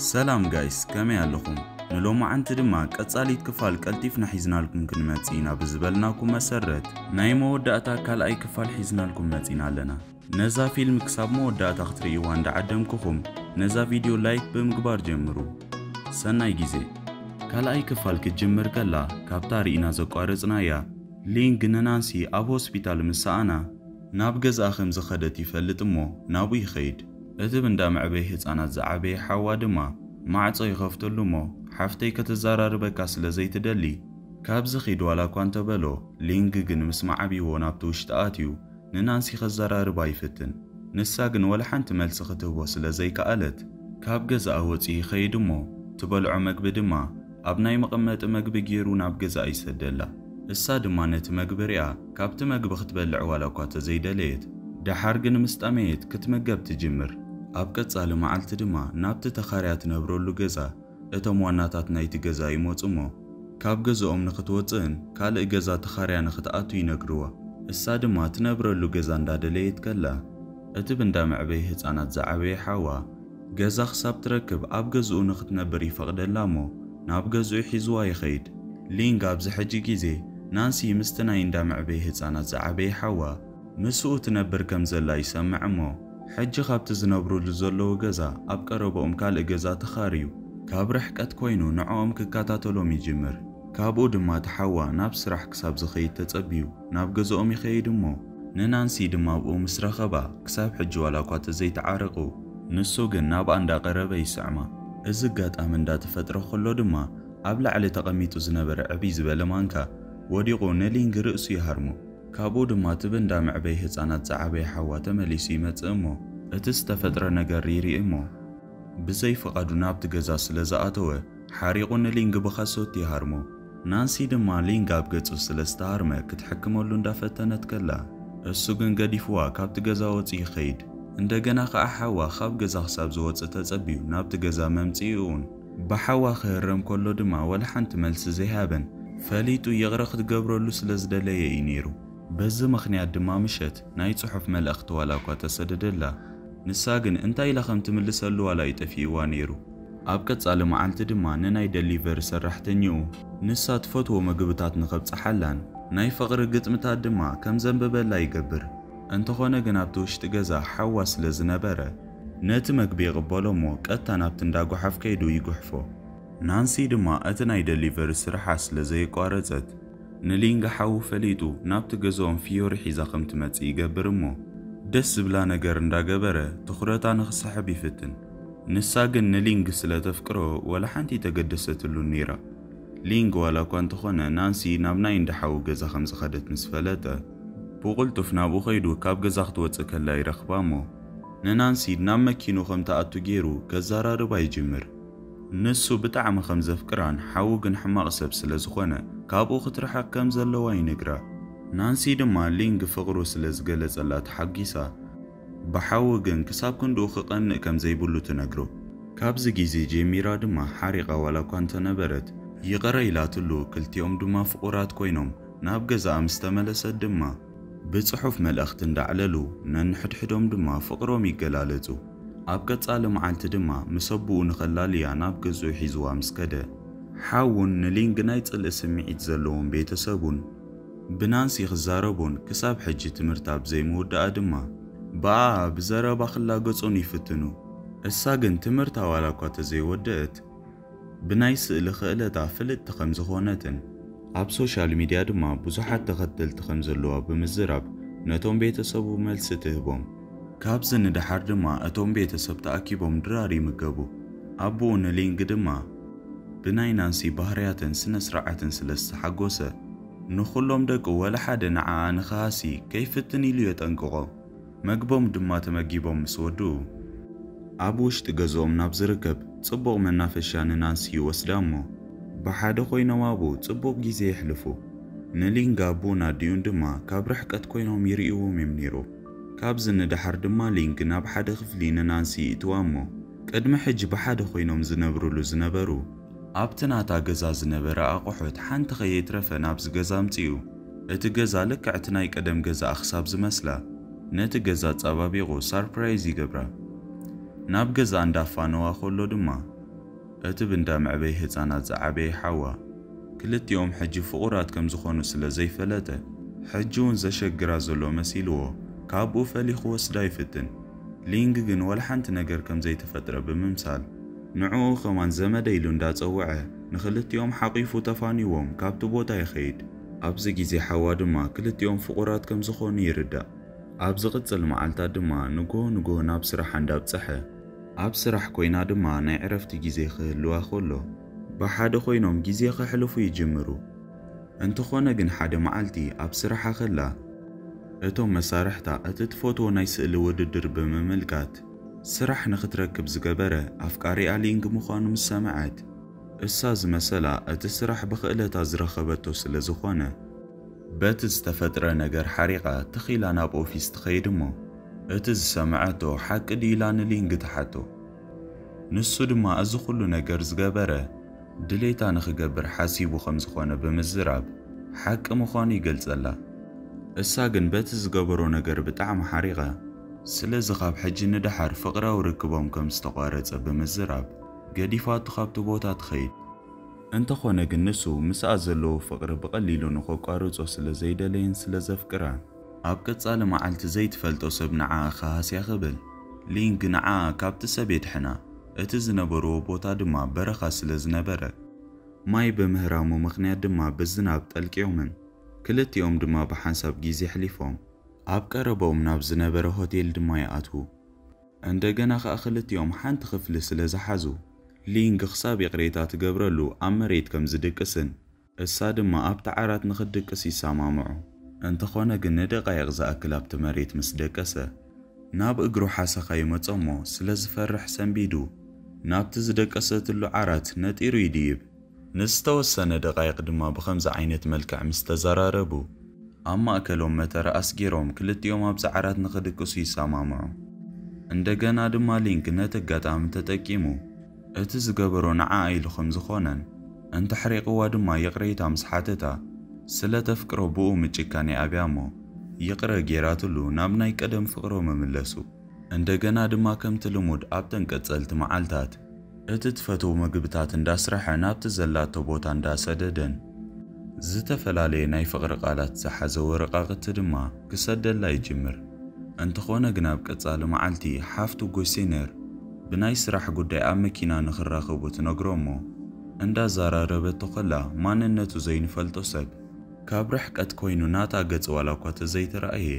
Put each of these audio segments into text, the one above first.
ሰላም ጋይስ፣ ከመይ ኣለኹም? ንሎማዓንቲ ድማ ቀጻሊት ክፋል ቀልጢፍና ሒዝናልኩም ክንመጽእ ኢና ብዝበልናኩም መሰረት፣ ናይ መወዳእታ ካልኣይ ክፋል ሒዝናልኩም መጺና ኣለና። ነዛ ፊልም ክሳብ መወዳእታ ክትርእይዋ እንዳዓደምኩኹም፣ ነዛ ቪድዮ ላይክ ብምግባር ጀምሩ። ሰናይ ግዜ። ካልኣይ ክፋል ክትጅምር ከላ፣ ካብታ ርኢና ዘቋረጽናያ፣ ሊንግ ንናንሲ ኣብ ሆስፒታል ምስ ሰኣና፣ ናብ ገዝኣ ከም ዝኸደት ይፈልጥ እሞ ናብኡ ይኸይድ። እቲ ብእንዳ መዕበይ ህጻናት ዝዓበየ ሓዋ ድማ ማዕጾ ይኸፍተሉ እሞ፣ ሓፍተይ ከተዘራርበካ ስለ ዘይትደሊ፣ ካብዚ ኺድ ዋላ እኳ እንተበሎ፣ ሊንግ ግን ምስ መዓብይዎ ናብቲ ውሽጢ ኣትዩ ንናንሲ ከዘራርባ ይፍትን። ንሳ ግን ወላ ሓንቲ መልሲ ክትህቦ ስለ ዘይከኣለት፣ ካብ ገዛኣ ወጺኡ ይኸይድ እሞ፣ ትበልዖ መግቢ ድማ ኣብ ናይ መቐመጢ መግቢ ገይሩ ናብ ገዛኣ ይሰደላ። እሳ ድማ ነቲ መግቢ ሪኣ፣ ካብቲ መግቢ ክትበልዕ ዋላ እኳ ተዘይደለየት፣ ደሓር ግን ምስ ጠመየት ክትምገብ ትጅምር። ኣብ ቀጻሊ መዓልቲ ድማ ናብቲ ተኻርያ ትነብረሉ ገዛ እቶም ዋናታት ናይቲ ገዛ ይመጹ እሞ፣ ካብ ገዝኦም ንኽትወጽእን ካልእ ገዛ ተኻርያ ንኽትኣቱ ይነግርዋ። እሳ ድማ ትነብረሉ ገዛ እንዳደለየት ከላ፣ እቲ ብእንዳ መዕበይ ህጻናት ዝዓበየ ሓዋ፣ ገዛ ክሳብ ትረክብ ኣብ ገዝኡ ንኽትነብር ይፈቕደላ እሞ፣ ናብ ገዝኡ ሒዝዋ ይኸይድ። ሊንግ ኣብዚ ሕጂ ግዜ፣ ናንሲ ምስቲ ናይ እንዳ መዕበይ ህጻናት ዝዓበየ ሓዋ፣ ምስኡ ትነብር ከም ዘላ ይሰምዕ እሞ፣ ሕጂ ካብቲ ዝነብሩሉ ዘለዉ ገዛ ኣብ ቀረባኦም ካልእ ገዛ ተኻርዩ፣ ካብ ርሕቀት ኮይኑ ንዕኦም ክከታተሎም ይጅምር። ካብኡ ድማ እቲ ሓዋ ናብ ስራሕ ክሳብ ዝኸይድ ተጸብዩ ናብ ገዝኦም ይኸይድ እሞ፣ ንናንሲ ድማ ኣብኡ ምስ ረኸባ፣ ክሳብ ሕጂ ዋላ እኳ ተዘይተዓረቑ፣ ንሱ ግን ናብኣ እንዳቐረበ ይስዕማ። እዚ ኣጋጣሚ እንዳተፈጥረ ከሎ ድማ፣ ኣብ ላዕሊ ተቐሚጡ ዝነበረ ዕብይ ዝበለ ማንካ ወዲቑ ንሊንግ ርእሱ ይሃርሞ። ካብኡ ድማ እቲ ብእንዳ መዕበይ ህጻናት ዝዓበየ ሓዋ ተመሊሱ ይመጽእ እሞ፣ እቲ ዝተፈጥረ ነገር ይርኢ እሞ፣ ብዘይ ፍቓዱ ናብቲ ገዛ ስለ ዝኣተወ፣ ሓሪቑ ንሊንግ ብኸሶት ይሃርሞ። ናንሲ ድማ ሊንግ ኣብ ገጹ ስለ ዝተሃርመ ክትሕክመሉ እንዳፈተነት ከላ፣ እሱ ግን ገዲፍዋ ካብቲ ገዛ ወጺኡ ይኸይድ። እንደገና ከኣ ሓዋ ካብ ገዛ ክሳብ ዝወጽእ ተጸብዩ ናብቲ ገዛ መምጽኢኡ እውን ብሓዋ ክህረም ከሎ ድማ ወላ ሓንቲ መልሲ ዘይሃበን ፈሊጡ ይቕረ ክትገብረሉ ስለ ዝደለየ እዩ ነይሩ። በዚ ምኽንያት ድማ ምሸት ናይ ጽሑፍ መልእኽቲ ዋላ እኳ ተሰደደላ፣ ንሳ ግን እንታይ ኢላ ከም ትምልሰሉ ዋላ እዩ ጠፊእዋ ነይሩ። ኣብ ቀጻሊ መዓልቲ ድማ ንናይ ደሊቨሪ ሰራሕተኛኡ ንሳ ትፈትዎ ምግብታት ንኸብጽሓላን ናይ ፍቕሪ ግጥምታት ድማ ከም ዘንብበላ ይገብር። እንተኾነ ግን ኣብቲ ውሽጢ ገዛ ሓዋ ስለ ዝነበረ፣ ነቲ መግቢ ይቕበሎ እሞ ቀጥታ ናብቲ እንዳ ጓሓፍ ከይዱ ይጉሕፎ። ናንሲ ድማ እቲ ናይ ደሊቨሪ ስርሓ ስለ ዘየቋረጸት፣ ንሊንግ ሓዉ ፈሊጡ ናብቲ ገዝኦም ፍዮሪ ሒዛ ከም ትመጽእ ይገብር እሞ፣ ደስ ዝብላ ነገር እንዳገበረ ትኹረታ ንኽስሕብ ይፍትን። ንሳ ግን ንሊንግ ስለ ተፍቅሮ ወላ ሓንቲ ተገደሰትሉን ነይራ። ሊንግ ዋላ እኳ እንተኾነ ናንሲ ናብ ናይ እንዳ ሓዉ ገዛ ከም ዝኸደት ምስ ፈለጠ፣ ብቕልጡፍ ናብኡ ከይዱ ካብ ገዛ ክትወጽእ ከላ ይረኽባ እሞ፣ ንናንሲ ናብ መኪኑ ከም ትኣቱ ገይሩ ከዘራርባ ይጅምር። ንሱ ብጣዕሚ ከም ዘፍቅራን ሓዉ ግን ሕማቕ ሰብ ስለ ዝኾነ ካብኡ ክትርሓቕ ከም ዘለዋ ይነግራ። ናንሲ ድማ ሊንግ ፍቕሩ ስለ ዝገለጸላ ተሓጒሳ፣ ብሓዉ ግን ክሳብ ክንድኡ ክቐንእ ከም ዘይብሉ ትነግሮ። ካብዚ ግዜ ጀሚራ ድማ ሓሪቓ ዋላ እኳ እንተነበረት፣ ይቕረ ኢላትሉ፣ ክልቲኦም ድማ ፍቑራት ኮይኖም ናብ ገዛኣ ምስ ተመለሰት ድማ፣ ብጽሑፍ መልእኽቲ እንዳዕለሉ ነንሕድሕዶም ድማ ፍቕሮም ይገላለጹ። ኣብ ቀጻሊ መዓልቲ ድማ ምስ ኣቦኡ ንኸላልያ ናብ ገዝኡ ሒዝዋ ምስ ከደ፣ ሓዉን ንሊንግ ናይ ጽልኢ ስምዒት ዘለዎም ቤተሰቡን ብናንሲ ክዛረቡን ክሳብ ሕጂ ትምህርታ ብዘይምውዳኣ ድማ ብኣኣ ብዘረባ ክላገጹን ይፍትኑ። እሳ ግን ትምህርታ ዋላ እኳ ተዘይወደአት፣ ብናይ ስእሊ ክእለታ ፍልጥቲ ከም ዝኾነትን ኣብ ሶሻል ሚድያ ድማ ብዙሓት ተኸተልቲ ከም ዘለዋ ብምዝራብ ነቶም ቤተሰቡ መልሲ ትህቦም። ካብዚ ንደሓር ድማ እቶም ቤተሰብ ተኣኪቦም ድራር ይምገቡ። ኣቦኡ ንሊንግ ድማ ብናይ ናንሲ ባህርያትን ስነ ስርዓትን ስለ ዝተሓጎሰ፣ ንኹሎም ደቁ ወላ ሓደ ንዓኣ ንኽሃሲ ከይፍትን ኢሉ የጠንቅቖ። መግቦም ድማ ተመጊቦም ምስ ወድኡ፣ ኣብ ውሽጢ ገዝኦም ናብ ዝርከብ ጽቡቕ መናፈሻ ንናንሲ ይወስዳ እሞ፣ ብሓደ ኮይኖም ኣብኡ ጽቡቕ ግዜ የሕልፉ። ንሊንግ ኣቦኡን ኣዲኡን ድማ ካብ ርሕቀት ኮይኖም ይርእይዎም እዮም ነይሮም። ካብዚ ንደሓር ድማ ሊንግ ናብ ሓደ ክፍሊ ንናንሲ ይእትዋ እሞ፣ ቅድሚ ሕጂ ብሓደ ኮይኖም ዝነብርሉ ዝነበሩ፣ ኣብቲ ናታ ገዛ ዝነበረ ኣቑሑት ሓንቲ ከየትረፈ ናብዚ ገዛ ኣምጺኡ፣ እቲ ገዛ ልክዕ እቲ ናይ ቀደም ገዛኣ ክሳብ ዝመስላ፣ ነቲ ገዛ ኣጸባቢቑ ሳርፕራይዝ ይገብራ። ናብ ገዛ እንዳፋነዋ ከሎ ድማ፣ እቲ ብእንዳ መዕበይ ህጻናት ዝዓበየ ሓዋ። ክልቲኦም ሕጂ ፍቑራት ከም ዝኾኑ ስለ ዘይፈለጠ፣ ሕጂ እውን ዘሸግራ ዘሎ መሲልዎ፣ ካብኡ ፈሊኹ ወስዳ ይፍትን። ሊንግ ግን ወላ ሓንቲ ነገር ከም ዘይተፈጥረ ብምምሳል፣ ንዕኡ ከማን ዘመደ ኢሉ እንዳጸውዐ፣ ንኽልቲኦም ሓቒፉ ተፋንይዎም ካብቲ ቦታ ይኸይድ። ኣብዚ ግዜ ሓዋ ድማ ክልቲኦም ፍቑራት ከም ዝኾኑ ይርዳእ። ኣብ ዝቕጽል መዓልታት ድማ ንግሆ ንግሆ ናብ ስራሕ እንዳብጽሐ፣ ኣብ ስራሕ ኮይና ድማ ናይ ዕረፍቲ ግዜ ክህልዋ ከሎ፣ ብሓደ ኮይኖም ግዜ ከሕልፉ ይጅምሩ። እንተኾነ ግን ሓደ መዓልቲ ኣብ ስራሓ ከላ፣ እቶም መሳርሕታ እቲ ትፈትዎ ናይ ስእሊ ውድድር ብምምልካት፣ ስራሕ ንኽትረክብ ዝገበረ ኣፍቃሪኣ ሊንግ ምዃኑ ምስ ሰምዐት፣ እሳ ዝመሰላ እቲ ስራሕ ብኽእለታ ዝረኸበቶ ስለ ዝኾነ፣ በቲ ዝተፈጥረ ነገር ሓሪቓ ትኺላ ናብ ኦፊስ ትኸይድ እሞ፣ እቲ ዝሰምዐቶ ሓቂ ድዩ ኢላ ንሊንግ ትሓቶ። ንሱ ድማ እዚ ኩሉ ነገር ዝገበረ ድሌታ ንኽገብር ሓሲቡ ከም ዝኾነ ብምዝራብ ሓቂ ምዃኑ ይገልጸላ። እሳ ግን በቲ ዝገበሮ ነገር ብጣዕሚ ሓሪቓ፣ ስለዚ ካብ ሕጂ ንደሓር ፍቕራዊ ርክቦም ከም ዝተቋረጸ ብምዝራብ ገዲፋቱ ካብቲ ቦታ ትኸይድ። እንተኾነ ግን ንሱ ምስኣ ዘለዎ ፍቕሪ ብቐሊሉ ንኸቋርጾ ስለ ዘይደለየን ስለ ዘፍቅራን፣ ኣብ ቀጻሊ መዓልቲ ዘይትፈልጦ ሰብ ንዓኣ ክሃስያ ክብል፣ ሊንግ ንዓኣ ካብቲ ሰብ የድሕና። እቲ ዝነበርዎ ቦታ ድማ በረኻ ስለ ዝነበረ፣ ማይ ብምህራሙ ምኽንያት ድማ ብዝናብ ጠልቅዮምን፣ ክልቲኦም ድማ ብሓንሳብ ግዜ ኣሕሊፎም፣ ኣብ ቀረባኦም ናብ ዝነበረ ሆቴል ድማ ይኣትዉ። እንደገና ኸኣ ክልቲኦም ሓንቲ ክፍሊ ስለ ዝሓዙ፣ ሊንግ ክሳብ ይቕሬታ ትገብረሉ ኣብ መሬት ከም ዝድቅስን፣ እሳ ድማ ኣብቲ ዓራት ንኽትድቅስ ይሰማምዑ። እንተኾነ ግን ንደቓይቕ ዝኣክል ኣብቲ መሬት ምስ ደቀሰ፣ ናብ እግሩ ሓሰኻ ይመጾ እሞ ስለ ዝፈርሕ ሰንቢዱ፣ ናብቲ ዝደቀሰትሉ ዓራት ነጢሩ ይድይብ። ንዝተወሰነ ደቓይቕ ድማ ብኸምዚ ዓይነት መልክዕ ምስ ተዘራረቡ፣ ኣብ ማእከሎም መተርኣስ ገይሮም ክልቲኦም ኣብዚ ዓራት ንኽድቅሱ ይሰማምዑ። እንደገና ድማ ሊንግ ነቲ ኣጋጣሚ ተጠቂሙ፣ እቲ ዝገበሮ ንዓኣ ኢሉ ከም ዝኾነን፣ እንተሕሪቕዋ ድማ ይቕሬታ ምስ ሓተታ፣ ስለ ተፍቅሮ ብኡ ምጭካን ይኣብያ እሞ፣ ይቕረ ገይራትሉ ናብ ናይ ቀደም ፍቕሮም ይምለሱ። እንደገና ድማ ከምቲ ልሙድ ኣብተን ቀጸልቲ መዓልታት፣ እቲ ትፈትዎ ምግብታት እንዳስረሐ ናብቲ ዘላቶ ቦታ እንዳሰደደን፣ ዝተፈላለየ ናይ ፍቕሪ ቃላት ዝሓዘ ወረቓቕቲ ድማ ክሰደላ ይጅምር። እንተኾነ ግን ኣብ ቀጻሊ መዓልቲ ሓፍቱ ጎሲነር ብናይ ስራሕ ጉዳይ ኣብ መኪና ንኽራኸቡ ትነግሮ እሞ፣ እንዳዘራረበቶ ከላ ማንነቱ ዘይንፈልጦ ሰብ ካብ ርሕቀት ኮይኑ ናታ ገጽ ዋላ እኳ ተዘይተራእየ፣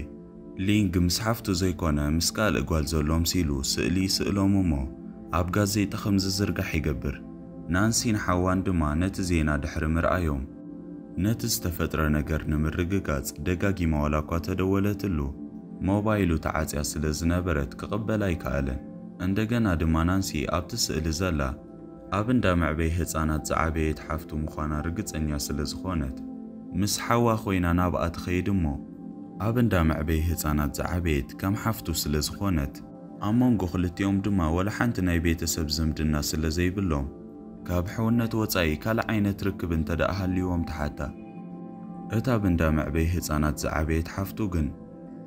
ሊንግ ምስ ሓፍቱ ዘይኮነ ምስ ካልእ ጓል ዘሎ ምሲሉ ስእሊ ይስእሎም እሞ ኣብ ጋዜጣ ከም ዝዝርጋሕ ይገብር። ናንሲን ሓዋን ድማ ነቲ ዜና ድሕሪ ምርኣዮም፣ ነቲ ዝተፈጥረ ነገር ንምርግጋጽ ደጋጊማ ዋላ እኳ ተደወለትሉ፣ ሞባይሉ ተዓጽያ ስለ ዝነበረት ክቕበል ኣይከኣለን። እንደገና ድማ ናንሲ ኣብቲ ስእሊ ዘላ ኣብ እንዳ መዕበይ ህጻናት ዝዓበየት ሓፍቱ ምዃና ርግጸኛ ስለ ዝኾነት፣ ምስ ሓዋ ኮይና ናብኣ ትኸይድ እሞ፣ ኣብ እንዳ መዕበይ ህጻናት ዝዓበየት ከም ሓፍቱ ስለ ዝኾነት፣ ኣብ መንጎ ክልቲኦም ድማ ወላ ሓንቲ ናይ ቤተሰብ ዝምድና ስለ ዘይብሎም፣ ካብ ሕውነት ወጻኢ ካልእ ዓይነት ርክብ እንተ ደኣ ሃልይዎም ትሓታ። እታ ኣብ እንዳ መዕበይ ህጻናት ዝዓበየት ሓፍቱ ግን፣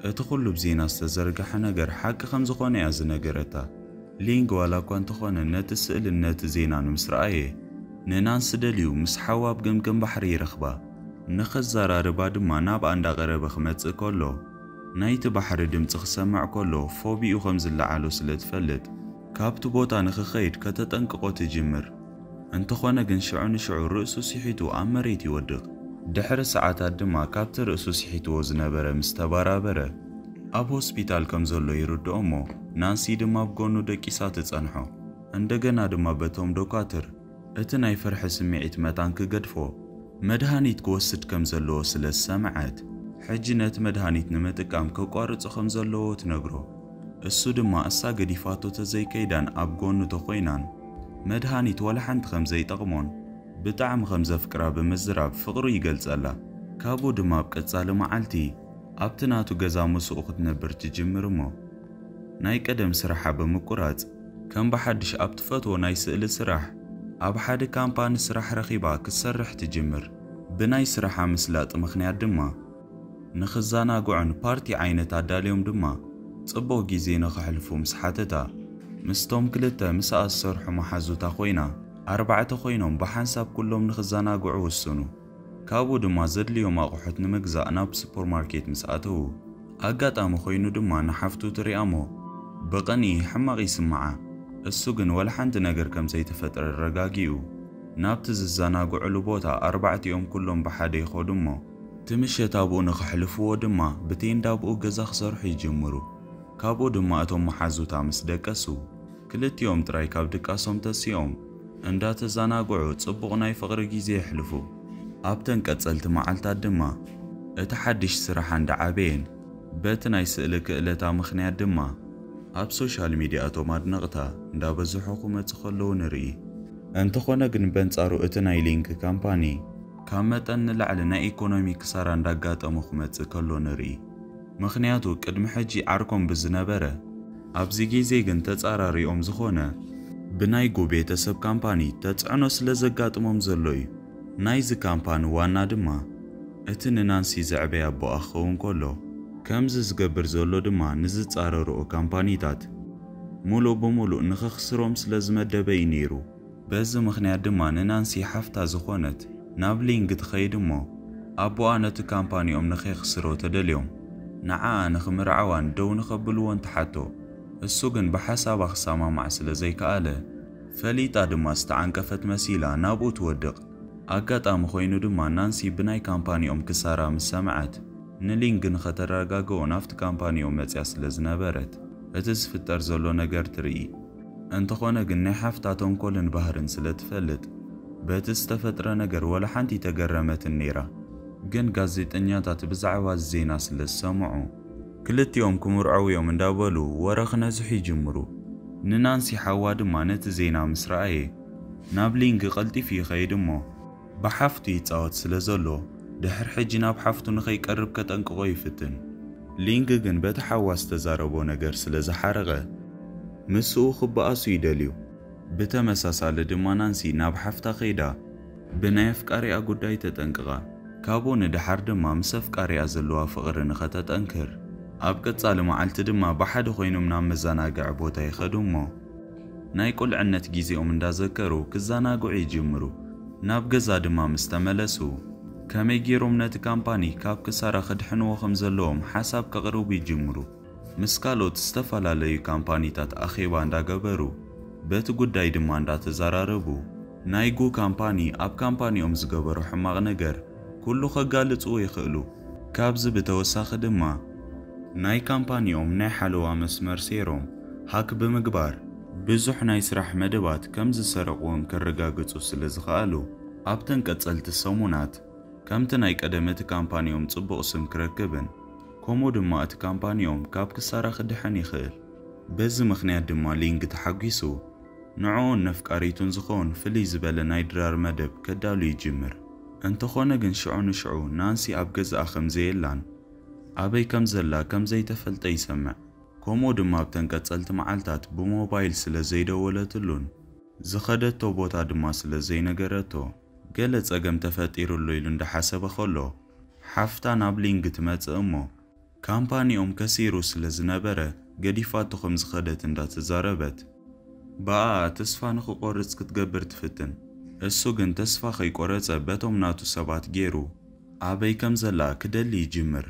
እቲ ኩሉ ብዜና ዝተዘርግሐ ነገር ሓቂ ከም ዝኾነ እያ ዝነገረታ። ሊንግ ዋላ እኳ እንተኾነ ነቲ ስእልን ነቲ ዜናን ምስ ረኣየ፣ ንናንሲ ደልዩ ምስ ሓዋ ኣብ ገምገም ባሕሪ ይረኽባ። ንኸዘራርባ ድማ ናብኣ እንዳቐረበ ክመጽእ ከሎ፣ ናይቲ ባሕሪ ድምጺ ክሰምዕ ከሎ ፎቢኡ ከም ዝለዓሎ ስለ ትፈልጥ፣ ካብቲ ቦታ ንኽኸይድ ከተጠንቅቖ ትጅምር። እንተኾነ ግን ሽዑ ንሽዑ ርእሱ ስሒቱ ኣብ መሬት ይወድቕ። ድሕሪ ሰዓታት ድማ ካብቲ ርእሱ ስሒትዎ ዝነበረ ምስ ተባራበረ፣ ኣብ ሆስፒታል ከም ዘሎ ይርድኦ እሞ፣ ናንሲ ድማ ኣብ ጎኑ ደቂሳ ትጸንሖ። እንደገና ድማ በቶም ዶካትር እቲ ናይ ፍርሒ ስምዒት መታን ክገድፎ፣ መድሃኒት ክወስድ ከም ዘለዎ ስለ ዝሰምዐት፣ ሕጂ ነቲ መድሃኒት ንምጥቃም ከቋርጾ ከም ዘለዎ ትነግሮ። እሱ ድማ እሳ ገዲፋቶ ተዘይከይዳን ኣብ ጎኑ ተኾይናን፣ መድሃኒት ወላ ሓንቲ ከም ዘይጠቕሞን ብጣዕሚ ከም ዘፍቅራ ብምዝራብ ፍቕሩ ይገልጸላ። ካብኡ ድማ ኣብ ቀጻሊ መዓልቲ ኣብቲ ናቱ ገዛ ምስኡ ክትነብር ትጅምር እሞ፣ ናይ ቀደም ስራሓ ብምቁራጽ፣ ከም ብሓድሽ ኣብ ትፈትዎ ናይ ስእሊ ስራሕ፣ ኣብ ሓደ ካምፓኒ ስራሕ ረኺባ ክትሰርሕ ትጅምር። ብናይ ስራሓ ምስላጥ ምኽንያት ድማ፣ ንኽዘናግዑን ፓርቲ ዓይነት ኣዳልዮም ድማ ጽቡቕ ግዜ ንኸሕልፉ ምስ ሓተታ፣ ምስቶም ክልተ ምስኣ ዝሰርሑ መሓዙታ ኮይና፣ ኣርባዕተ ኮይኖም ብሓንሳብ ኩሎም ንኽዘናግዑ ወሰኑ። ካብኡ ድማ ዘድልዮም ኣቑሑት ንምግዛእ ናብ ሱፐርማርኬት ምስ ኣተዉ፣ ኣጋጣሚ ኮይኑ ድማ ንሓፍቱ ትሪኣ እሞ ብቕንኢ ሕማቕ ይስምዓ። እሱ ግን ወላ ሓንቲ ነገር ከም ዘይተፈጥረ ኣረጋጊኡ ናብቲ ዝዘናግዑሉ ቦታ ኣርባዕቲኦም ኩሎም ብሓደ ይኸዱ እሞ፣ እቲ ምሸት ኣብኡ ንኸሕልፍዎ ድማ ብቴንዳ ኣብኡ ገዛ ክሰርሑ ይጅምሩ። ካብኡ ድማ እቶም መሓዙታ ምስ ደቀሱ፣ ክልቲኦም ጥራይ ካብ ድቃሶም ተሲኦም እንዳተዘናግዑ ጽቡቕ ናይ ፍቕሪ ግዜ የሕልፉ። ኣብተን ቀጸልቲ መዓልታት ድማ እቲ ሓድሽ ስራሓ እንዳዓበየን በቲ ናይ ስእሊ ክእለታ ምኽንያት ድማ ኣብ ሶሻል ሚድያ እቶም ኣድነቕታ እንዳበዝሑ ክመጹ ከለዉ ንርኢ። እንተኾነ ግን በንጻሩ እቲ ናይ ሊንክ ካምፓኒ ካብ መጠን ንላዕሊ ናይ ኢኮኖሚ ክሳራ እንዳጋጠሞ ክመጽእ ከሎ ንርኢ። ምኽንያቱ ቅድሚ ሕጂ ዓርኮም ብዝነበረ፣ ኣብዚ ግዜ ግን ተጻራሪኦም ዝኾነ ብናይ ጉ ቤተሰብ ካምፓኒ ተጽዕኖ ስለ ዘጋጥሞም ዘሎ እዩ። ናይዚ ካምፓኒ ዋና ድማ እቲ ንናንሲ ዘዕበያ ኣቦኣ ክኸውን ከሎ፣ ከምዚ ዝገብር ዘሎ ድማ ንዝጻረርኦ ካምፓኒታት ሙሉእ ብሙሉእ ንኸኽስሮም ስለ ዝመደበ እዩ ነይሩ። በዚ ምኽንያት ድማ ንናንሲ ሓፍታ ዝኾነት ናብ ሊንግ ትኸይድ እሞ፣ ኣቦኣ ነቲ ካምፓኒኦም ንኸይኽስሮ ተደልዮም ንዓኣ ንኽምርዓዋን ደው ንኸብልዎን ትሓቶ። እሱ ግን ብሓሳባ ክሰማማዕ ስለ ዘይከኣለ፣ ፈሊጣ ድማ ዝተዓንቀፈት መሲላ ናብኡ ትወድቕ። ኣጋጣሚ ኮይኑ ድማ ናንሲ ብናይ ካምፓኒኦም ክሳራ ምስ ሰምዐት፣ ንሊንግ ንኸተረጋግኦ ናብቲ ካምፓኒኦም መጽያ ስለ ዝነበረት፣ እቲ ዝፍጠር ዘሎ ነገር ትርኢ። እንተኾነ ግን ናይ ሓፍታ ተንኮልን ባህርን ስለ ትፈልጥ፣ በቲ ዝተፈጥረ ነገር ወላ ሓንቲ ኣይተገረመትን ነይራ። ግን ጋዜጠኛታት ብዛዕባ እዚ ዜና ስለ ዝሰምዑ፣ ክልቲኦም ክምርዐው እዮም እንዳበሉ ወረ ክነዝሑ ይጅምሩ። ንናንሲ ሓዋ ድማ ነቲ ዜና ምስ ረኣየ፣ ናብ ሊንግ ቀልጢፉ ይኸይድ እሞ፣ ብሓፍቱ ይጻወት ስለ ዘሎ፣ ድሕሪ ሕጂ ናብ ሓፍቱ ንኸይቀርብ ከጠንቅቖ ይፍትን። ሊንግ ግን በቲ ሓዋ ዝተዛረቦ ነገር ስለ ዝሓረቐ፣ ምስኡ ክበኣሱ ይደልዩ። ብተመሳሳሊ ድማ ናንሲ ናብ ሓፍታ ከይዳ ብናይ ኣፍቃሪኣ ጉዳይ ተጠንቅቓ። ካብኡ ንደሓር ድማ ምስ ኣፍቃሪኣ ዘለዋ ፍቕሪ ንኸተጠንክር፣ ኣብ ቀጻሊ መዓልቲ ድማ ብሓደ ኮይኖም ናብ መዘናግዒ ቦታ ይኸዱ እሞ፣ ናይ ቁልዕነት ግዜኦም እንዳዘከሩ ክዘናግዑ ይጅምሩ። ናብ ገዛ ድማ ምስ ተመለሱ፣ ከመይ ገይሮም ነቲ ካምፓኒ ካብ ክሳራ ክድሕንዎ ከም ዘለዎም ሓሳብ ከቕርቡ ይጅምሩ። ምስ ካልኦት ዝተፈላለዩ ካምፓኒታት ኣኼባ እንዳገበሩ፣ በቲ ጉዳይ ድማ እንዳተዘራረቡ፣ ናይ ጉ ካምፓኒ ኣብ ካምፓኒኦም ዝገበሮ ሕማቕ ነገር ኩሉ ከጋልጽዎ ይኽእሉ። ካብዚ ብተወሳኺ ድማ ናይ ካምፓኒኦም ናይ ሓለዋ መስመር ሴሮም ሃክ ብምግባር ብዙሕ ናይ ስራሕ መደባት ከም ዝሰረቑዎም ከረጋግጹ ስለ ዝኸኣሉ፣ ኣብተን ቀጸልቲ ሰሙናት ከምቲ ናይ ቀደም እቲ ካምፓኒኦም ጽቡቕ ስም ክረክብን ከምኡ ድማ እቲ ካምፓኒኦም ካብ ክሳራ ክድሕን ይኽእል። በዚ ምኽንያት ድማ ሊንግ ተሓጒሱ ንዕኡን ነፍቃሪቱን ዝኸውን ፍልይ ዝበለ ናይ ድራር መደብ ከዳሉ ይጅምር። እንተኾነ ግን ሽዑ ንሽዑ ናንሲ ኣብ ገዛኣ ከም ዘየላን ኣበይ ከም ዘላ ከም ዘይተፈልጠ ይሰምዕ። ከምኡ ድማ ኣብተን ቀጸልቲ መዓልታት ብሞባይል ስለ ዘይደወለትሉን ዝኸደቶ ቦታ ድማ ስለ ዘይነገረቶ፣ ገለ ጸገም ተፈጢሩሉ ኢሉ እንዳሓሰበ ከሎ፣ ሓፍታ ናብ ሊንግ ትመጽእ እሞ፣ ካምፓኒኦም ከሲሩ ስለ ዝነበረ ገዲፋቶ ከም ዝኸደት እንዳተዛረበት፣ ብኣኣ ተስፋ ንኽቆርጽ ክትገብር ትፍትን። እሱ ግን ተስፋ ከይቆረጸ በቶም ናቱ ሰባት ገይሩ ኣበይ ከም ዘላ ክደሊ ይጅምር።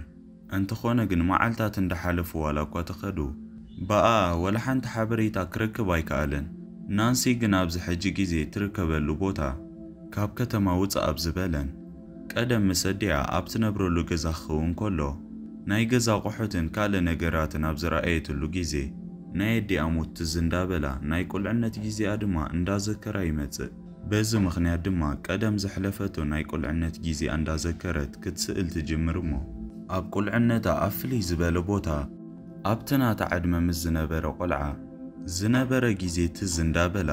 እንተኾነ ግን መዓልታት እንዳሓለፉ ዋላ እኳ ተኸዱ፣ ብኣኣ ወላ ሓንቲ ሓበሬታ ክረክብ ኣይከኣለን። ናንሲ ግን ኣብዚ ሕጂ ግዜ ትርከበሉ ቦታ ካብ ከተማ ውጽእ ኣብ ዝበለን ቀደም ምስ ኣዲኣ ኣብ ትነብረሉ ገዛ ክኸውን ከሎ፣ ናይ ገዛ ኣቑሑትን ካልእ ነገራትን ኣብ ዝረኣየትሉ ግዜ፣ ናይ ኣዲኣ ሞት ትዝ እንዳበላ ናይ ቁልዕነት ግዜኣ ድማ እንዳዘከራ ይመጽእ። በዚ ምኽንያት ድማ ቀደም ዘሕለፈቶ ናይ ቁልዕነት ግዜኣ እንዳዘከረት ክትስእል ትጅምር እሞ፣ ኣብ ቁልዕነታ ኣብ ፍልይ ዝበለ ቦታ ኣብቲ ናታ ዕድመ ምስ ዝነበረ ቆልዓ ዝነበረ ግዜ ትዝ እንዳበላ፣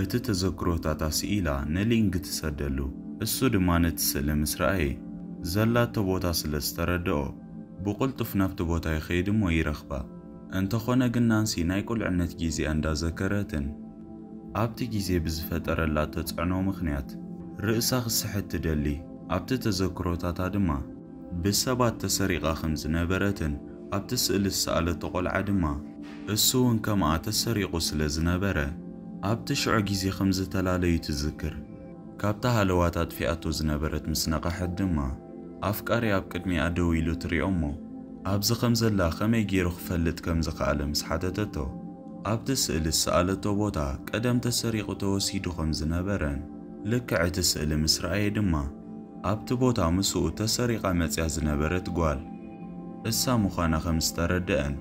እቲ ተዘክሮታታ ስኢላ ንሊንግ ትሰደሉ። እሱ ድማ ነቲ ስእሊ ምስ ረኣየ፣ ዘላቶ ቦታ ስለ ዝተረድኦ፣ ብቕልጡፍ ናብቲ ቦታ ይኸይድ እሞ ይረኽባ። እንተኾነ ግን ናንሲ ናይ ቁልዕነት ግዜኣ እንዳዘከረትን ኣብቲ ግዜ ብዝፈጠረላ ተጽዕኖ ምኽንያት ርእሳ ክስሕት ትደሊ። ኣብቲ ተዘክሮታታ ድማ ብሰባት ተሰሪቓ ከም ዝነበረትን ኣብቲ ስእሊ ዝሰኣለቶ ቆልዓ ድማ እሱ እውን ከምኣ ተሰሪቑ ስለ ዝነበረ፣ ኣብቲ ሽዑ ግዜ ከም ዝተላለዩ ትዝክር። ካብታ ሃለዋት ኣጥፊኣቶ ዝነበረት ምስ ነቓሐት ድማ፣ ኣፍቃሪ ኣብ ቅድሚኣ ደው ኢሉ ትሪኦ እሞ፣ ኣብዚ ከም ዘላ ከመይ ገይሩ ክፈልጥ ከም ዝኸኣለ ምስ ሓተተቶ፣ ኣብቲ ስእሊ ዝሰኣለቶ ቦታ ቀደም ተሰሪቑ ተወሲዱ ከም ዝነበረን፣ ልክዕ እቲ ስእሊ ምስ ረኣየ ድማ፣ ኣብቲ ቦታ ምስኡ ተሰሪቓ መጽያ ዝነበረት ጓል እሳ ምዃና ከም ዝተረደአን፣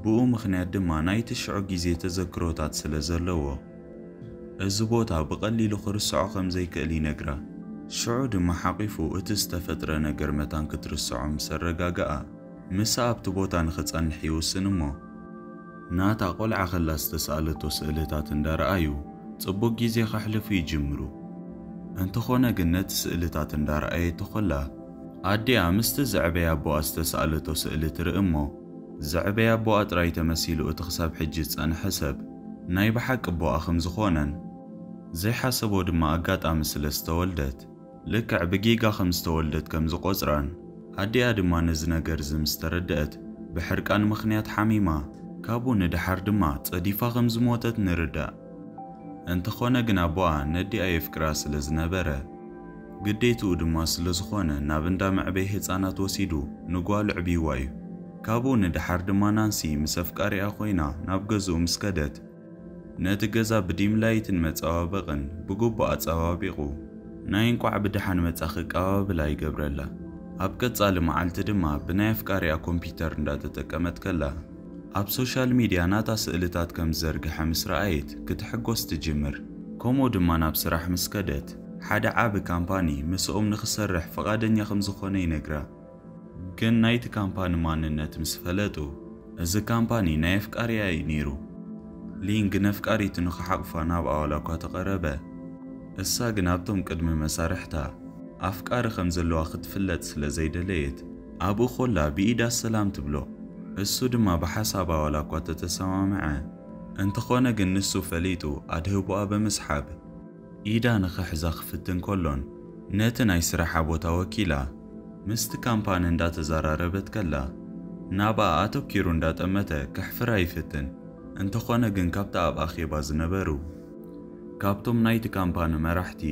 ብኡ ምኽንያት ድማ ናይቲ ሽዑ ግዜ ተዘክሮታት ስለ ዘለዎ፣ እዚ ቦታ ብቐሊሉ ክርስዖ ከም ዘይክእል ይነግራ። ሽዑ ድማ ሓቒፉ እቲ ዝተፈጥረ ነገር መታን ክትርስዖ ምስ ኣረጋግኣ፣ ምሳ ኣብቲ ቦታ ንኽጸንሕ ይውስን እሞ፣ ናታ ቆልዓ ከላ ዝተሳእለቶ ስእልታት እንዳረኣዩ ጽቡቕ ግዜ ከሕልፉ ይጅምሩ። እንተኾነ ግን ነቲ ስእልታት እንዳረኣየቶ ከላ፣ ኣዲኣ ምስቲ ዘዕበየ ኣቦኣ ዝተሳእለቶ ስእሊ ትርኢ እሞ፣ ዘዕበየ ኣቦኣ ጥራይ ተመሲሉ እቲ ክሳብ ሕጂ ዝጸንሐ ሰብ ናይ ብሓቂ ኣቦኣ ከም ዝኾነን ዘይሓሰቦ ድማ ኣጋጣሚ ስለ ዝተወልደት፣ ልክዕ ብጌጋ ከም ዝተወልደት ከም ዝቖጽራን፣ ኣዲኣ ድማ ነዚ ነገር እዚ ምስ ተረድአት፣ ብሕርቃን ምኽንያት ሓሚማ፣ ካብኡ ንደሓር ድማ ጸዲፋ ከም ዝሞተት ንርዳእ። እንተኾነ ግን ኣቦኣ ነዲኣ የፍቅራ ስለ ዝነበረ፣ ግዴትኡ ድማ ስለ ዝኾነ ናብ እንዳ መዕበዪ ህጻናት ወሲዱ ንጓሉ ዕብይዋ እዩ። ካብኡ ንደሓር ድማ ናንሲ ምስ ኣፍቃሪኣ ኮይና ናብ ገዝኡ ምስ ከደት፣ ነቲ ገዛ ብዲም ላይትን መጸባበቕን ብግቡእ ኣጸባቢቑ፣ ናይ እንቋዕ ብደሓን መጻኺ ኣቀባብላ ይገብረላ። ኣብ ቀጻሊ መዓልቲ ድማ ብናይ ኣፍቃሪኣ ኮምፒተር እንዳተጠቀመት ከላ፣ ኣብ ሶሻል ሚድያ ናታ ስእልታት ከም ዝዘርግሐ ምስ ረኣየት ክትሕጎስ ትጅምር። ከምኡ ድማ ናብ ስራሕ ምስ ከደት፣ ሓደ ዓቢ ካምፓኒ ምስኦም ንኽሰርሕ ፍቓደኛ ከም ዝኾነ ይነግራ። ግን ናይቲ ካምፓኒ ማንነት ምስ ፈለጡ፣ እዚ ካምፓኒ ናይ ኣፍቃሪኣ እዩ ነይሩ። ሊንግ ነፍቃሪቱ ንኽሓቕፋ ናብኣ ዋላ እኳ ተቐረበ፣ እሳ ግን ኣብቶም ቅድሚ መሳርሕታ ኣፍቃሪ ከም ዘለዋ ክትፍለጥ ስለ ዘይደለየት፣ ኣብኡ ኮላ ብኢዳ ሰላም ትብሎ። እሱ ድማ ብሓሳባ ዋላ እኳ ተተሰማምዐ፣ እንተኾነ ግን ንሱ ፈሊጡ ኣድህቦኣ ብምስሓብ፣ ኢዳ ንኽሕዛ ክፍትን ከሎን፣ ነቲ ናይ ስራሓ ቦታ ወኪላ ምስቲ ካምፓኒ እንዳተዘራረበት ከላ፣ ናብኣ ኣተኪሩ እንዳጠመተ ከሕፍራ ይፍትን። እንተኾነ ግን ካብቲ ኣብ ኣኼባ ዝነበሩ፣ ካብቶም ናይቲ ካምፓኒ መራሕቲ፣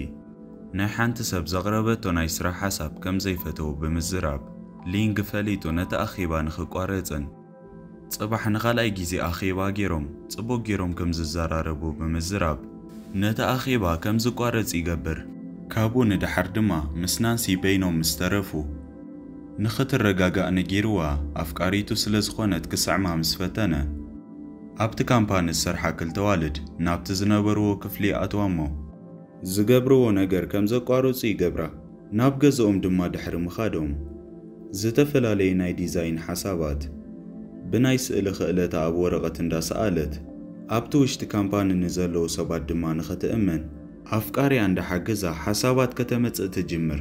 ናይ ሓንቲ ሰብ ዘቕረበቶ ናይ ስራሕ ሓሳብ ከም ዘይፈተው ብምዝራብ፣ ሊንግ ፈሊጡ ነቲ ኣኼባ ንኽቋረጽን፣ ጽባሕ ንኻልኣይ ግዜ ኣኼባ ገይሮም ጽቡቕ ገይሮም ከም ዝዘራረቡ ብምዝራብ፣ ነቲ ኣኼባ ከም ዝቋረጽ ይገብር። ካብኡ ንደሓር ድማ ምስ ናንሲ በይኖም ምስ ተረፉ፣ ንኽትረጋጋእ ነጊርዋ ኣፍቃሪቱ ስለ ዝኾነት ክስዕማ ምስ ፈተነ፣ ኣብቲ ካምፓኒ ዝሰርሓ ክልተ ኣዋልድ ናብቲ ዝነበርዎ ክፍሊ ይኣትዋ እሞ፣ ዝገብርዎ ነገር ከም ዘቋርጹ ይገብራ። ናብ ገዝኦም ድማ ድሕሪ ምኻዶም፣ ዝተፈላለየ ናይ ዲዛይን ሓሳባት፣ ብናይ ስእሊ ክእለታ ኣብ ወረቐት እንዳሰኣለት፣ ኣብቲ ውሽጢ ካምፓኒ ንዘለዉ ሰባት ድማ ንኽትእምን፣ ኣፍቃሪኣ እንዳሓገዛ ሓሳባት ከተመጽእ ትጅምር።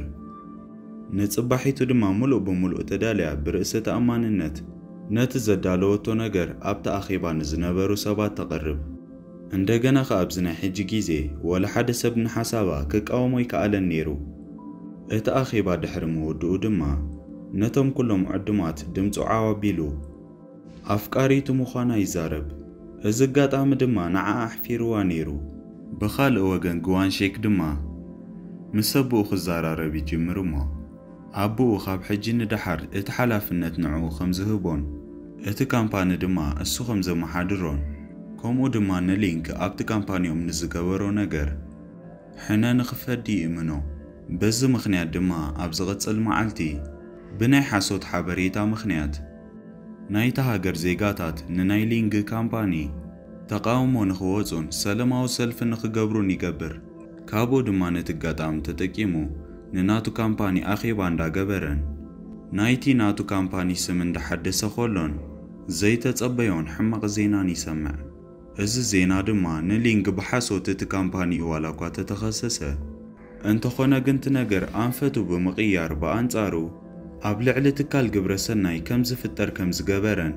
ንጽባሒቱ ድማ ምሉእ ብምሉእ ተዳልያ ብርእሰ ተኣማንነት ነቲ ዘዳለወቶ ነገር ኣብቲ ኣኼባ ንዝነበሩ ሰባት ተቕርብ። እንደገና ከኣ ኣብዚ ናይ ሕጂ ግዜ ወላ ሓደ ሰብ ንሓሳባ ክቃወሞ ኣይከኣለን ነይሩ። እቲ ኣኼባ ድሕሪ ምውድኡ ድማ ነቶም ኩሎም ዕዱማት ድምጹ ዓው ኣቢሉ ኣፍቃሪቱ ምዃና ይዛረብ። እዚ ኣጋጣሚ ድማ ንዓኣ ኣሕፊርዋ ነይሩ። ብኻልእ ወገን ግዋን ሼክ ድማ ምስ ኣቦኡ ክዘራረብ ይጅምር እሞ፣ ኣቦኡ ካብ ሕጂ ንደሓር እቲ ሓላፍነት ንዕኡ ከም ዝህቦን፣ እቲ ካምፓኒ ድማ እሱ ከም ዘመሓድሮን፣ ከምኡ ድማ ንሊንክ ኣብቲ ካምፓኒኦም ንዝገበሮ ነገር ሕነ ንኽፈዲ ይእምኖ። በዚ ምኽንያት ድማ ኣብ ዝቕጽል መዓልቲ ብናይ ሓሶት ሓበሬታ ምኽንያት ናይታ ሃገር ዜጋታት ንናይ ሊንግ ካምፓኒ ተቓውሞ ንኽወጹን ሰለማዊ ሰልፊ ንኽገብሩን ይገብር። ካብኡ ድማ ነቲ ኣጋጣሚ ተጠቂሙ ንናቱ ካምፓኒ ኣኼባ እንዳገበረን ናይቲ ናቱ ካምፓኒ ስም እንዳሓደሰ ከሎን ዘይተጸበዮን ሕማቕ ዜናን ይሰምዕ። እዚ ዜና ድማ ንሊንግ ብሓሶት እቲ ካምፓኒኡ ዋላ እኳ ተተኸሰሰ፣ እንተኾነ ግን እቲ ነገር ኣንፈቱ ብምቕያር ብኣንጻሩ ኣብ ልዕሊ ትካል ግብረ ሰናይ ከም ዝፍጠር ከም ዝገበረን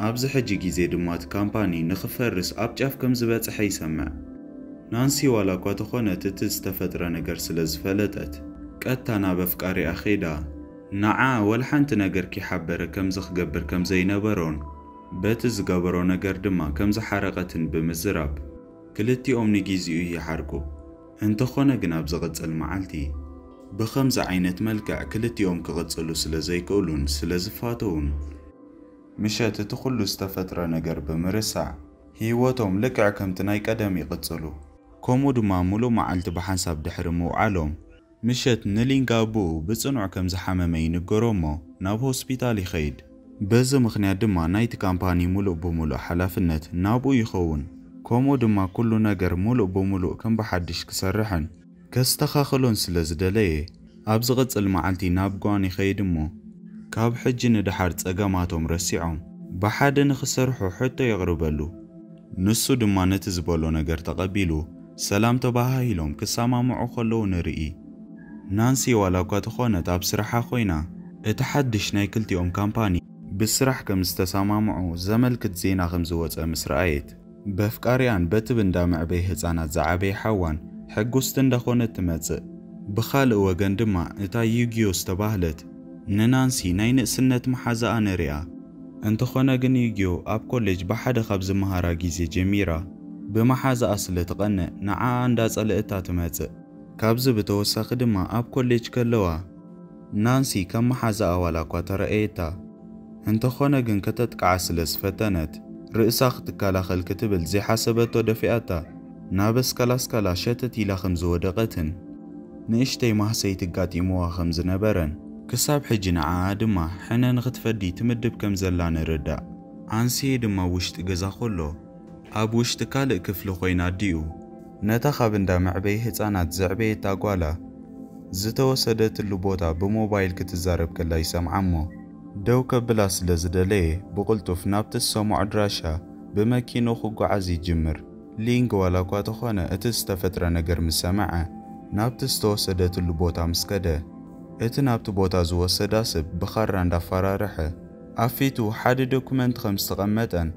ኣብዚ ሕጂ ግዜ ድማ እቲ ካምፓኒ ንኽፈርስ ኣብ ጫፍ ከም ዝበጽሐ ይሰምዕ። ናንሲ ዋላ እኳ ተኾነት እቲ ዝተፈጥረ ነገር ስለ ዝፈለጠት፣ ቀጥታ ናብ ኣፍቃሪኣ ኸይዳ፣ ንዓ ወላ ሓንቲ ነገር ከይሓበረ ከምዚ ክገብር ከም ዘይነበሮን፣ በቲ ዝገበሮ ነገር ድማ ከም ዝሓረቐትን ብምዝራብ፣ ክልቲኦም ንጊዜኡ ይሓርቁ። እንተኾነ ግን ኣብ ዝቕጽል መዓልቲ ብኸምዚ ዓይነት መልክዕ ክልቲኦም ክቕጽሉ ስለ ዘይክእሉን ስለ ዝፋተዉን፣ ምሸት እቲ ኩሉ ዝተፈጥረ ነገር ብምርሳዕ ህይወቶም ልክዕ ከምቲ ናይ ቀደም ይቕጽሉ። ከምኡ ድማ ሙሉእ መዓልቲ ብሓንሳብ ድሕሪ ምውዓሎም፣ ምሸት ንሊንግ ኣቦኡ ብጽኑዕ ከም ዝሓመመ ይንገሮ እሞ ናብ ሆስፒታል ይኸይድ። በዚ ምኽንያት ድማ ናይቲ ካምፓኒ ሙሉእ ብሙሉእ ሓላፍነት ናብኡ ይኸውን። ከምኡ ድማ ኩሉ ነገር ሙሉእ ብሙሉእ ከም ብሓድሽ ክሰርሕን ከስተኻኽሎን ስለ ዝደለየ፣ ኣብ ዝቕጽል መዓልቲ ናብ ጓን ይኸይድ እሞ ካብ ሕጂ ንደሓር ጸገማቶም ረሲዖም ብሓደ ንኽሰርሑ ሕቶ የቕርበሉ። ንሱ ድማ ነቲ ዝበሎ ነገር ተቐቢሉ፣ ሰላም ተባሃሂሎም ክሰማምዑ ከለዉ ንርኢ። ናንሲ ዋላ እኳ ተኾነት ኣብ ስራሓ ኮይና፣ እቲ ሓድሽ ናይ ክልቲኦም ካምፓኒ ብስራሕ ከም ዝተሰማምዑ ዘመልክት ዜና ከም ዝወጸ ምስ ረኣየት፣ በፍቃሪኣን በቲ ብእንዳ መዕበይ ህጻናት ዝዓበየ ሓዋን ሕጉስቲ እንዳኾነት ትመጽእ። ብኻልእ ወገን ድማ እታ ዩጊዮ ዝተባህለት ንናንሲ ናይ ንእስነት መሓዛኣ ነሪኣ። እንተኾነ ግን ዩጊዮ ኣብ ኮሌጅ ብሓደ ካብ ዝመሃራ ግዜ ጀሚራ ብመሓዛኣ ስለ ትቐንእ ንዓኣ እንዳጸለእታ ትመጽእ። ካብዚ ብተወሳኺ ድማ ኣብ ኮሌጅ ከለዋ ናንሲ ከም መሓዛኣ ዋላ እኳ ተረኣየታ፣ እንተኾነ ግን ከተጥቅዓ ስለ ዝፈተነት ርእሳ ክትከላኸል ክትብል ዘይሓሰበቶ ደፊኣታ ናብ ኣስካላስካላ ሸተት ኢላ ከም ዝወደቐትን ንእሽተይ ማህሰይቲ ኣጋጢምዋ ከም ዝነበረን ክሳብ ሕጂ ንዓኣ ድማ ሕነ ንኽትፈዲ ትምድብ ከም ዘላ ንርዳእ። ኣንስዬ ድማ ውሽጢ ገዛ ከሎ ኣብ ውሽጢ ካልእ ክፍሊ ኮይና ኣዲኡ ነታ ካብ እንዳ መዕበዪ ህጻናት ዘዕበየታ ጓላ ዝተወሰደትሉ ቦታ ብሞባይል ክትዛረብ ከላ ይሰምዓ እሞ ደው ከብላ ስለ ዝደለየ ብቕልጡፍ ናብቲ ዝሰምዖ ኣድራሻ ብመኪንኡ ክጓዓዝ ይጅምር። ሊንግ ዋላ እኳ ተኾነ እቲ ዝተፈጥረ ነገር ምስ ሰምዐ ናብቲ ዝተወሰደትሉ ቦታ ምስ ከደ እቲ ናብቲ ቦታ ዝወሰዳ ሰብ ብኻራ እንዳፈራርሐ ኣብ ፊቱ ሓደ ዶኩመንት ከም ዝተቐመጠን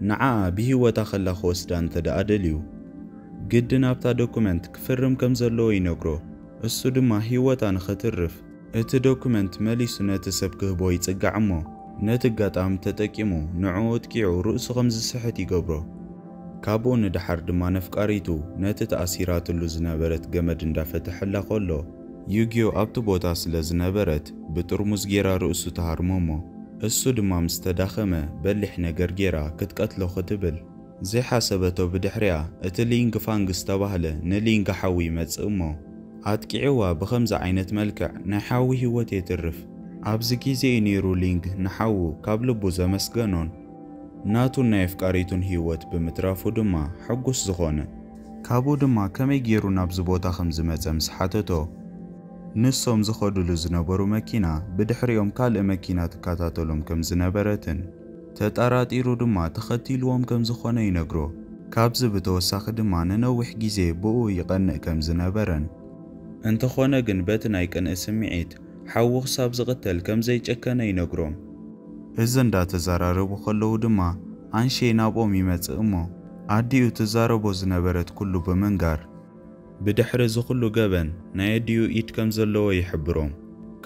ንዓኣ ብህይወታ ከላ ክወስዳ እንተ ደኣ ደልዩ ግድን ኣብታ ዶኩመንት ክፍርም ከም ዘለዎ ይነግሮ። እሱ ድማ ህይወታ ንኸትርፍ እቲ ዶኩመንት መሊሱ ነቲ ሰብ ክህቦ ይጽጋዕ እሞ ነቲ ኣጋጣሚ ተጠቂሙ ንዕኡ ኣጥቂዑ ርእሱ ከም ዝስሕት ይገብሮ። ካብኡ ንደሓር ድማ ነፍቃሪቱ ነቲ ተኣሲራትሉ ዝነበረት ገመድ እንዳፈተሐላ ከሎ ዩጊዮ ኣብቲ ቦታ ስለ ዝነበረት ብጥርሙዝ ጌራ ርእሱ ትሃርሞ እሞ እሱ ድማ ምስ ተዳኸመ በሊሕ ነገር ጌራ ክትቀትሎ ክትብል ዘይሓሰበቶ ብድሕሪኣ እቲ ሊንግ ፋንግ ዝተባህለ ንሊንግ ሓዊ ይመጽእ እሞ ኣጥቂዕዋ ብኸምዚ ዓይነት መልክዕ ናይ ሓዊ ህይወት የትርፍ። ኣብዚ ግዜ እዩ ነይሩ ሊንግ ንሓዉ ካብ ልቡ ዘመስገኖን ናቱን ናይ ኣፍቃሪቱን ህይወት ብምትራፉ ድማ ሕጉስ ዝኾነ። ካብኡ ድማ ከመይ ገይሩ ናብዚ ቦታ ከም ዝመጸ ምስ ሓተቶ ንሶም ዝኸዱሉ ዝነበሩ መኪና ብድሕሪኦም ካልእ መኪና ትከታተሎም ከም ዝነበረትን ተጠራጢሩ ድማ ተኸቲልዎም ከም ዝኾነ ይነግሮ። ካብዚ ብተወሳኺ ድማ ንነዊሕ ግዜ ብኡ ይቐንእ ከም ዝነበረን እንተኾነ ግን በቲ ናይ ቅንኢ ስምዒት ሓዉ ክሳብ ዝቕተል ከም ዘይጨከነ ይነግሮም። እዚ እንዳተዘራረቡ ከለዉ ድማ ኣንሼ ናብኦም ይመጽእ እሞ ኣዲኡ ትዛረቦ ዝነበረት ኩሉ ብምንጋር ብድሕሪ እዚ ኩሉ ገበን ናይ ኣዲኡ ኢድ ከም ዘለዎ ይሕብሮም።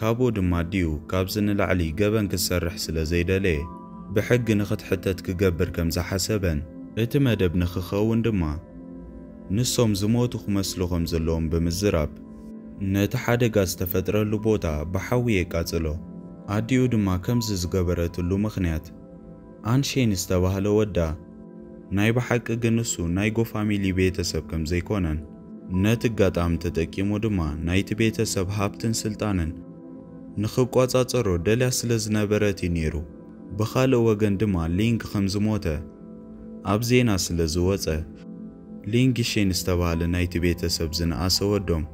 ካብኡ ድማ ኣዲኡ ካብዚ ንላዕሊ ገበን ክሰርሕ ስለ ዘይደለየ ብሕጊ ንኽትሕተት ክገብር ከም ዝሓሰበን እቲ መደብ ንኽኸውን ድማ ንሶም ዝሞቱ ክመስሉ ከም ዘለዎም ብምዝራብ ነቲ ሓደጋ ዝተፈጥረሉ ቦታ ብሓዊ የቃጽሎ። ኣዲኡ ድማ ከምዚ ዝገበረትሉ ምኽንያት ኣንሼን ዝተባህለ ወዳ ናይ ብሓቂ ግን እሱ ናይ ጎፋሚሊ ቤተሰብ ከም ዘይኮነን ነቲ ኣጋጣሚ ተጠቂሙ ድማ ናይቲ ቤተሰብ ሃብትን ስልጣንን ንኽቋጻጸሮ ደልያ ስለ ዝነበረት እዩ ነይሩ። ብኻልእ ወገን ድማ ሊንግ ከም ዝሞተ ኣብ ዜና ስለ ዝወጸ ሊንግ ሼን ዝተባህለ ናይቲ ቤተሰብ ዝነኣሰ ወዶም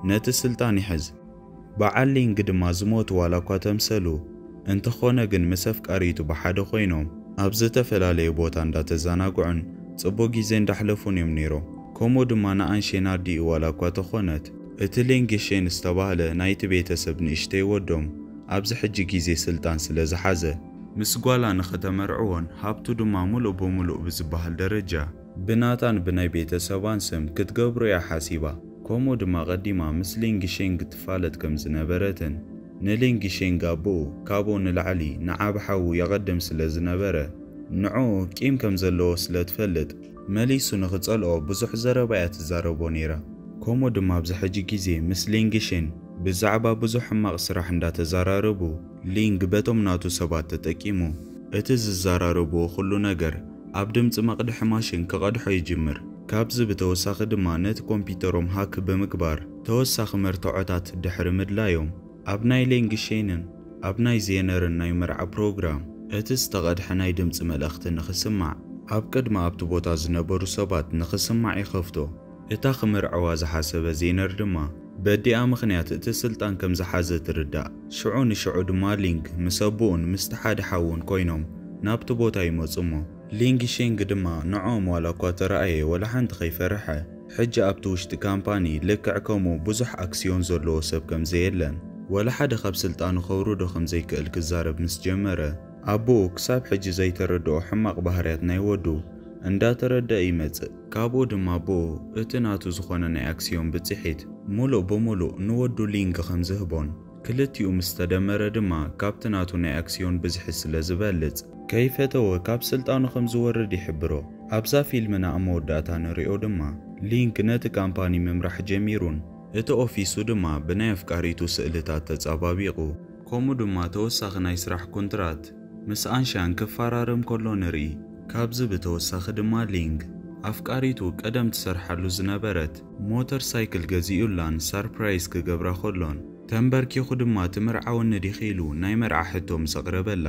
ነቲ ስልጣን ይሕዝ። በዓል ሊንግ ድማ ዝሞቱ ዋላ እኳ ተምሰሉ እንተኾነ ግን ምስ ኣፍቃሪቱ ብሓደ ኮይኖም ኣብ ዝተፈላለየ ቦታ እንዳተዘናግዑን ጽቡቕ ግዜ እንዳሕለፉን እዮም ነይሮም። ከምኡ ድማ ንኣንሼን ኣዲኡ ዋላ እኳ ተኾነት እቲ ሊንግ ሼን ዝተባህለ ናይቲ ቤተሰብ ንእሽተይ ወዶም ኣብዚ ሕጂ ግዜ ስልጣን ስለ ዝሓዘ ምስ ጓላ ንኽተመርዕዎን ሃብቱ ድማ ሙሉእ ብሙሉእ ብዝበሃል ደረጃ ብናታን ብናይ ቤተሰባን ስም ክትገብሮ እያ ሓሲባ። ከምኡ ድማ ቀዲማ ምስ ሊንግ ሼንግ ትፋለጥ ከም ዝነበረትን ንሊንግ ሼንግ ኣቦኡ ካብኡ ንላዕሊ ንዓ ብሓዉ የቐድም ስለ ዝነበረ ንዕኡ ቂም ከም ዘለዎ ስለ ትፈልጥ መሊሱ ንኽጸልኦ ብዙሕ ዘረባ እያ ትዛረቦ ነይራ። ከምኡ ድማ ኣብዚ ሕጂ ግዜ ምስ ሊንግ ሼን ብዛዕባ ብዙሕ ሕማቕ ስራሕ እንዳተዘራረቡ፣ ሊንግ በቶም ናቱ ሰባት ተጠቂሙ እቲ ዝዘራረብዎ ኩሉ ነገር ኣብ ድምፂ መቕድሒ ማሽን ክቐድሖ ይጅምር። ካብዚ ብተወሳኺ ድማ ነቲ ኮምፒውተሮም ሃክ ብምግባር ተወሳኺ መርትዖታት ድሕሪ ምድላዮም፣ ኣብ ናይ ሌንግ ሼንን ኣብ ናይ ዜነርን ናይ መርዓ ፕሮግራም እቲ ዝተቐድሐ ናይ ድምፂ መልእኽቲ ንኽስማዕ ኣብ ቅድሚ ኣብቲ ቦታ ዝነበሩ ሰባት ንኽስማዕ ይኸፍቶ። እታ ክምርዐዋ ዝሓሰበ ዜነር ድማ በዲኣ ምኽንያት እቲ ስልጣን ከም ዝሓዘ ትርዳእ። ሽዑ ንሽዑ ድማ ሊንግ ምስ ኣቦኡን ምስቲ ሓደ ሓውን ኮይኖም ናብቲ ቦታ ይመጹ እሞ፣ ሊንግ ሼንግ ድማ ንዕኦም ዋላ እኳ ተረኣየ ወላ ሓንቲ ከይፈርሐ፣ ሕጂ ኣብቲ ውሽጢ ካምፓኒ ልክዕ ከምኡ ብዙሕ ኣክስዮን ዘለዎ ሰብ ከም ዘየለን ወላ ሓደ ካብ ስልጣኑ ከውርዶ ከም ዘይክእል ክዛረብ ምስ ጀመረ፣ ኣቦኡ ክሳብ ሕጂ ዘይተረድኦ ሕማቕ ባህርያት ናይ ወዱ እንዳተረደአ ይመጽእ። ካብኡ ድማ ኣቦኡ እቲ ናቱ ዝኾነ ናይ ኣክስዮን ብጽሒት ሙሉእ ብሙሉእ ንወዱ ሊንግ ከም ዝህቦን ክልቲኡ ምስ ተደመረ ድማ ካብቲ ናቱ ናይ ኣክስዮን ብዝሒ ስለ ዝበልጽ ከይፈተወ ካብ ስልጣኑ ከም ዝወርድ ይሕብሮ። ኣብዛ ፊልምና ኣብ መወዳእታ ንሪኦ ድማ ሊንግ ነቲ ካምፓኒ ምምራሕ ጀሚሩን እቲ ኦፊሱ ድማ ብናይ ኣፍቃሪቱ ስእልታት ተጻባቢቑ፣ ከምኡ ድማ ተወሳኺ ናይ ስራሕ ኮንትራት ምስ ኣንሻን ክፈራረም ከሎ ንርኢ። ካብዚ ብተወሳኺ ድማ ሊንግ ኣፍቃሪቱ ቀደም ትሰርሓሉ ዝነበረት ሞተር ሳይክል ገዚኡላን ሳርፕራይዝ ክገብራ ከሎን ተንበርኪኹ ድማ ትምርዓወኒ ዲኺ ኢሉ ናይ መርዓ ሕቶ ምስ ኣቕረበላ፣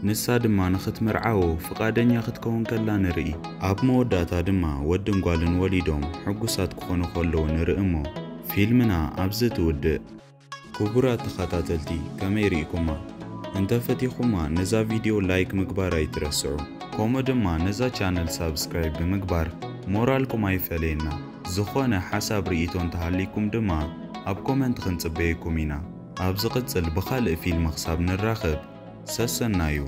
ንሳ ድማ ንኽትምርዓዎ ፍቓደኛ ክትከውን ከላ ንርኢ። ኣብ መወዳእታ ድማ ወድን ጓልን ወሊዶም ሕጉሳት ክኾኑ ከለዉ ንርኢ እሞ፣ ፊልምና ኣብዚ ትውድእ። ክቡራት ተኸታተልቲ፣ ከመይ ርኢኩማ? እንተፈቲኹማ ነዛ ቪድዮ ላይክ ምግባር ኣይትረስዑ። ከምኡ ድማ ነዛ ቻነል ሳብስክራይብ ብምግባር ሞራልኩም ኣይፈለየና። ዝኾነ ሓሳብ ርኢቶ እንተሃሊኩም ድማ ኣብ ኮመንት ክንጽበየኩም ኢና። ኣብ ዝቕጽል ብኻልእ ፊልም ክሳብ ንራኸብ፣ ሰሰናዩ።